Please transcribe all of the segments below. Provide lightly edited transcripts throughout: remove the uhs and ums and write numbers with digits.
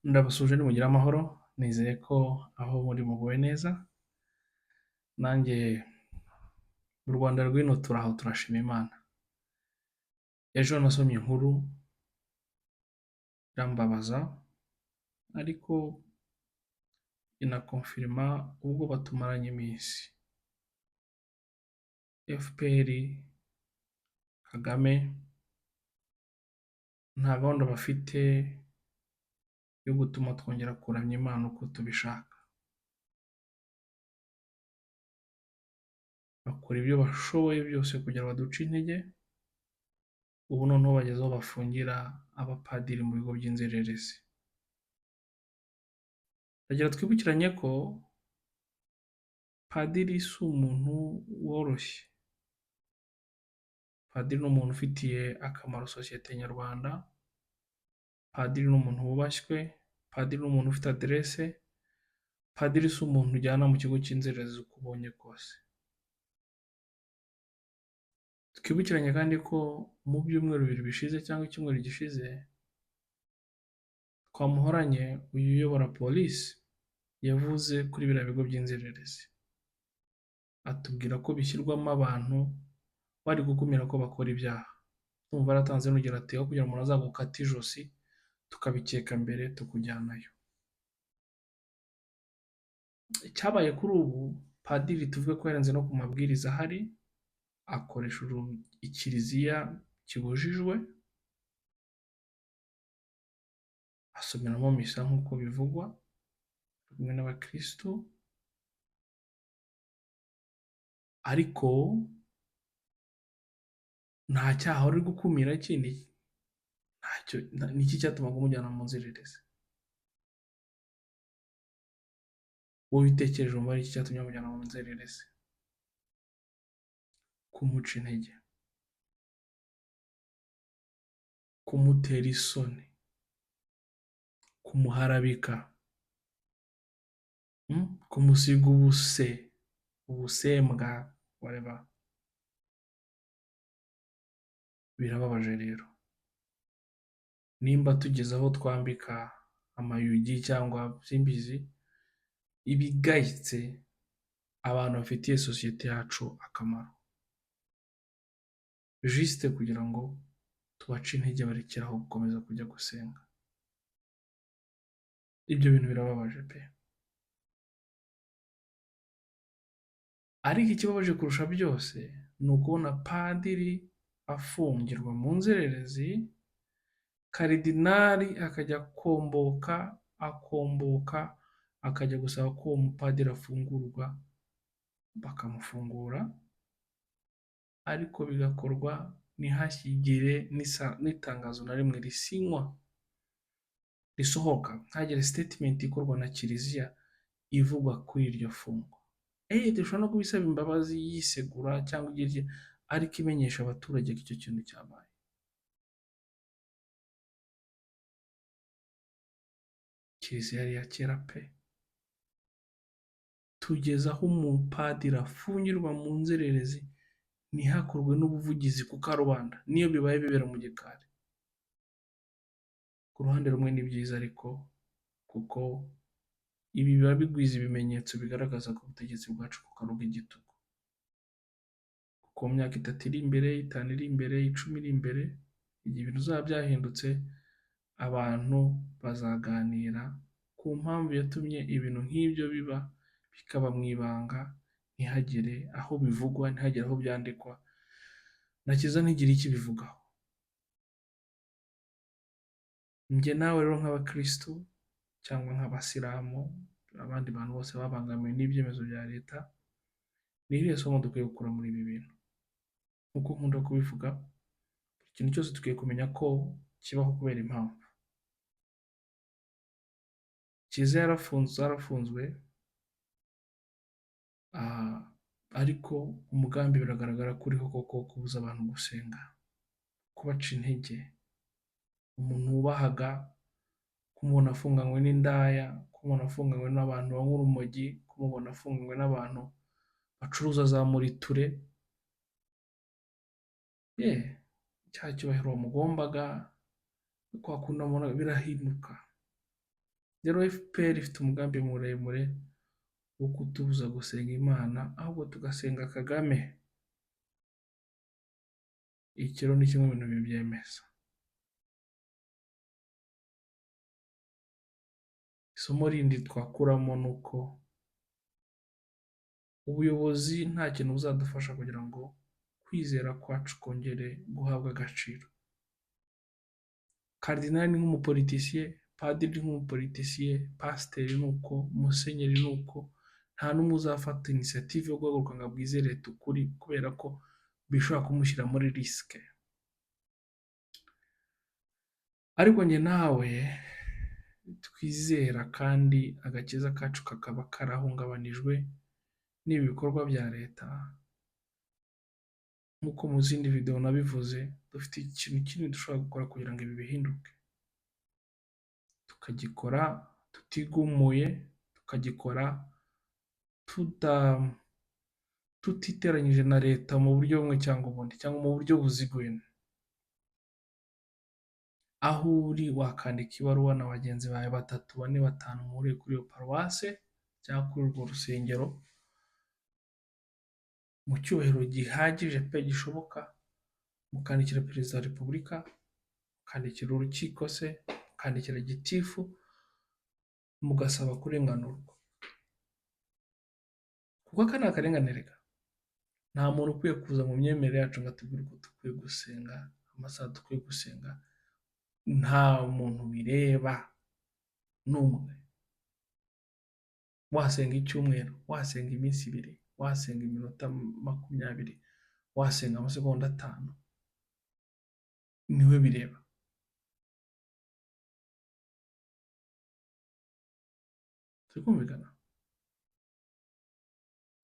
Ndabasuhuje nimugire amahoro, nizeye ko aho muri muguwe neza, nanjye mu Rwanda rw'ino turaho turashima Imana. Ejo nasomye inkuru irambabaza ariko inakonfirima ubwoba tumaranye iminsi. FPR, Kagame nta gahunda bafite yo gutuma twongera kuramya Imana uko tubishaka. Bakora ibyo bashoboye byose kugira baduce intege, ubu noneho bageze aho bafungira abapadiri mu bigo by'inzererezi. Ndagira twibukiranye ko padiri si umuntu woroshye. Padiri ni umuntu ufitiye akamaro sosiyete nyarwanda, padiri ni umuntu wubashywe, padiri ni umuntu ufite aderese, padiri si umuntu ujyana mu kigo cy'inzererezi uko ubonye kose. Twibukiranye kandi ko mu byumweru bibiri bishize cyangwa icyumweru gishize, Twamuhoranye uyu uyobora polisi yavuze kuri biriya bigo by'inzererezi, atubwira ko bishyirwamo abantu bari gukumira ko bakora ibyaha. Ndumva yaratanze n'urugero ati aho kugira ngo umuntu azagukate ijosi tukabikeka mbere tukujyanayo. Icyabaye kuri ubu, padiri tuvuge ko yarenze no ku mabwiriza ahari, akoresha ikiliziya kibujijwe, asomeramo misa nk'uko bivugwa, ari kumwe n'abakirisitu, ariko nta cyaha uri gukumira kindi, ntacyo, niki cyatumaga umujyana mu nzererezi? Wowe utekereje wumva ari iki cyatumye bamujyana mu nzererezi? Kumuca intege, kumutera isoni, kumuharabika, kumusiga ubuse, ubusembwa, whatever. Birababaje rero. Nimba tugeze aho twambika amayugi cyangwa simbizi, ibigayitse abantu bafitiye sosiyete yacu akamaro. Juste kugira ngo tubace intege barekere aho gukomeza kujya gusenga. Ibyo bintu birababaje pe. Ariko ikibabaje kurusha byose ni ukubona padiri afungirwa mu nzererezi, karidinali akajya akomboka, akomboka, akajya gusaba ko uwo mupadiri afungurwa, bakamufungura, ariko bigakorwa ntihashyigire n'itangazo na rimwe risinywa, risohoka, ntihagire statement ikorwa na kiliziya ivugwa kuri iryo fungwa. Dushobora no kubisaba imbabazi yisegura cyangwa igira iki, ariko imenyesha abaturage ko icyo kintu cyabaye. Kiliziya yari iya kera pe. Tugeze aho umupadiri afungirwa mu nzererezi ntihakorwe n'ubuvugizi ku karubanda, niyo bibaye bibera mu gikari. Ku ruhande rumwe ni byiza ariko kuko ibi biba bigwiza ibimenyetso bigaragaza ko ubutegetsi bwacu kuko ari ubw'igitugu. Kuko mu myaka itatu iri imbere, itanu iri imbere, 10 iri imbere, igihe ibintu bizaba byahindutse, abantu bazaganira ku mpamvu yatumye ibintu nk'ibyo biba, bikaba mu ibanga, ntihagire aho bivugwa, ntihagire aho byandikwa, na kiliziya ntigire icyo ibivugaho. Njye nawe rero nk'abakirisitu cyangwa nk'abasilamu, abandi bantu bose babangamiwe n'ibyemezo bya leta, ni irihe somo dukwiye gukura muri ibi bintu? Nk'uko nkunda kubivuga, buri kintu cyose dukwiye kumenya ko kibaho kubera impamvu. Kiliziya zarafunzwe, ariko umugambi biragaragara ko uriho koko wo kubuza abantu gusenga, kubaca intege. Umuntu wubahaga, kumubona afunganywe n'indaya, kumubona afunganywe n'abantu banywa urumogi, kumubona afunganywe n'abantu bacuruza za muriture, cya cyubahiro wamugombaga, kwa kundi wamubona birahinduka. Rero FPR ifite umugambi muremure wo kutubuza gusenga Imana, ahubwo tugasenga Kagame. Iki rero ni kimwe mu bintu bibyemeza. Isomo rindi twakuramo ni uko ubuyobozi nta kintu buzadufasha kugira ngo kwizera kwacu kongere guhabwa agaciro. Karidinali ni nk'umupolitisiye, padiri ni nk'umupolitisiye, pasiteri ni uko, musenyeri ni uko, nta n'umwe uzafata inisiyative yo guhaguruka ngo abwize leta ukuri kubera ko bishobora kumushyira muri risike. Ariko njye nawe twizera kandi agakiza kacu kakaba karahungabanijwe n'ibi bikorwa bya leta, nk'uko mu zindi videwo nabivuze, dufite ikintu kinini dushobora gukora kugira ngo ibi bihinduke. Tukagikora tutigumuye, tukagikora tutiteranyije na leta mu buryo bumwe cyangwa ubundi, cyangwa mu buryo buziguye. Aho uri wakandika ibaruwa na bagenzi bawe batatu, bane, batanu muhuriye kuri iyo paruwase cyangwa kuri urwo rusengero, mu cyubahiro gihagije pe gishoboka, mukandikira perezida wa repubulika, mukandikira urukiko se, mukandikira gitifu, mugasaba kurenganurwa. Kuko aka ni akarengane rega. Nta muntu ukwiye kuza mu myemerere yacu ngo atubwire uko dukwiye gusenga, amasaha dukwiye gusenga, nta muntu bireba n'umwe. Wasenga icyumweru, wasenga iminsi ibiri, wasenga iminota 20, wasenga amasegonda 5, niwe bireba. Turi kumvikana?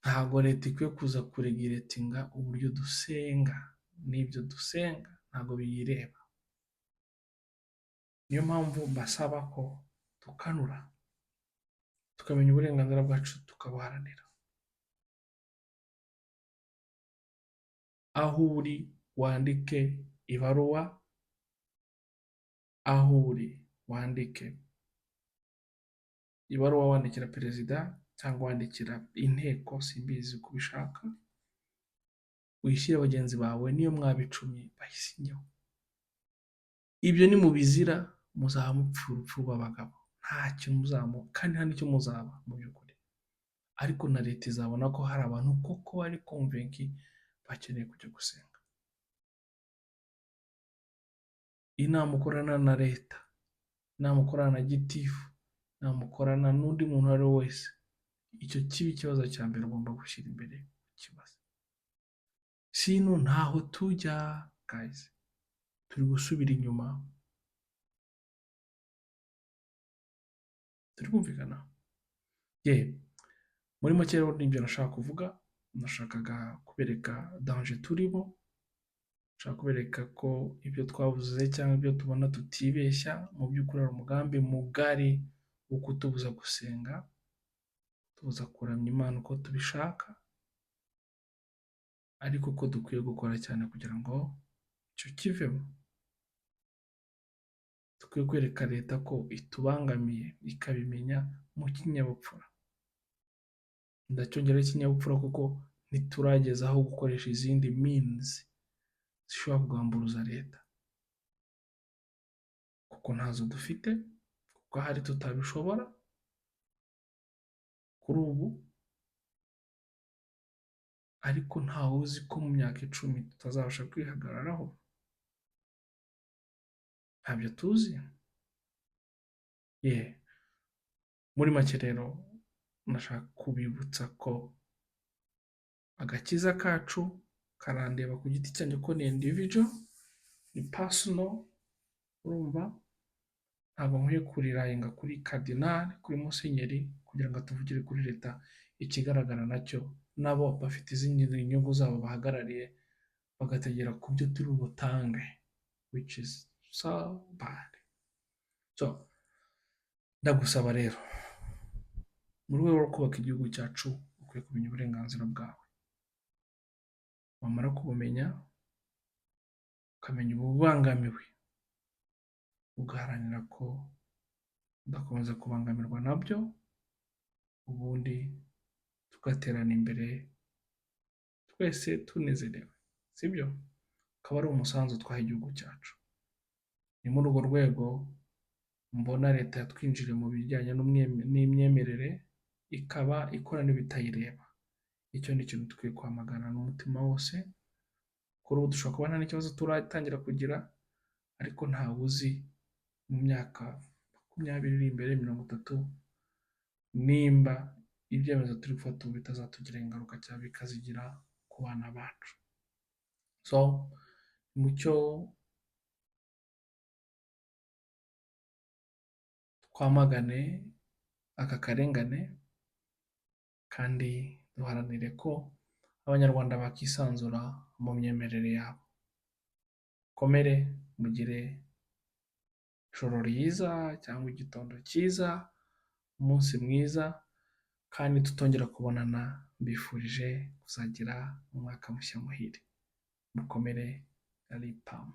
Ntabwo leta ikwiye kuza kuregiretinga uburyo dusenga n'ibyo dusenga, ntabwo biyireba. Niyo mpamvu mbasaba ko tukanura, tukamenya uburenganzira bwacu tukabuharanira. Aho uri wandike ibaruwa, aho uri wandike ibaruwa wandikira perezida cyangwa wandikira inteko, simbizi uko ubishaka, wishyire bagenzi bawe niyo mwaba 10 bayisinyeho. Ibyo nimubizira muzaba mupfa urupfu rw'abagabo, ntacyo muzaba kandi nta n'icyo muzaba mu by'ukuri. Ariko na leta izabona ko hari abantu koko bari konvenki bakeneye kujya gusenga. Inama ukorana na leta, inama ukorana na gitifu, inama ukorana n'undi muntu uwo ari we wese, icyo kiba ikibazo cya mbere ugomba gushyira imbere ukibaza. Sino ntaho tujya guys, turi gusubira inyuma. Turi kumvikana? Muri make rero nibyo nashaka kuvuga, nashakaga kubereka danger turimo, nshaka kubereka ko ibyo twavuze cyangwa ibyo tubona tutibeshya, mu by'ukuri hari umugambi mugari wo kutubuza gusenga, kutubuza kuramya Imana uko tubishaka, ariko ko dukwiye gukora cyane kugira ngo icyo kivemo. Dukwiye kwereka leta ko itubangamiye, ikabimenya mu kinyabupfura. Ndacyongeraho ikinyabupfura kuko ntiturageza aho gukoresha izindi means zishobora kugamburuza leta, kuko ntazo dufite, kuko ahari tutabishobora kuri ubu, ariko ntawe uzi ko mu myaka 10 tutazabasha kwihagararaho, ntabyo tuzi. Muri make rero nashaka kubibutsa ko agakiza kacu karandeba ku giti cyanjye ko ni individual, ni personal, urumva ntabwo nkwiye kurirayinga kuri karidinali, kuri musenyeri kugira ngo atuvugire kuri leta. Ikigaragara nacyo nabo bafite izindi nyungu zabo bahagarariye, bagategera ku byo turi butange, which is so bad. So ndagusaba rero mu rwego rwo kubaka igihugu cyacu ukwiye kumenya uburenganzira bwawe, wamara kubumenya ukamenya ububangamiwe, ugaharanira ko Tudakomeza kubangamirwa nabyo, ubundi tugaterana imbere twese tunezerewe, sibyo? Akaba ari umusanzu twaha igihugu cyacu. Ni muri urwo rwego mbona leta yatwinjiriye mu bijyanye n'imyemerere, ikaba ikora n'ibitayireba. Icyo ni ikintu dukwiye kwamagana n'umutima wose. Kuri ubu dushobora kuba nta n'ikibazo turatangira kugira, ariko ntawe uzi mu myaka 20 iri imbere, 30, nimba ibyemezo turi gufata ubu bitazatugiraho ingaruka cyangwa bikazigira ku bana bacu. So mucyo twamagane aka karengane kandi duharanire ko Abanyarwanda bakisanzura mu myemerere yabo. Mukomere, mugire ijoro ryiza cyangwa igitondo cyiza, umunsi mwiza, kandi tutongera kubonana mbifurije kuzagira umwaka mushya muhire. Mukomere, ari Pamu.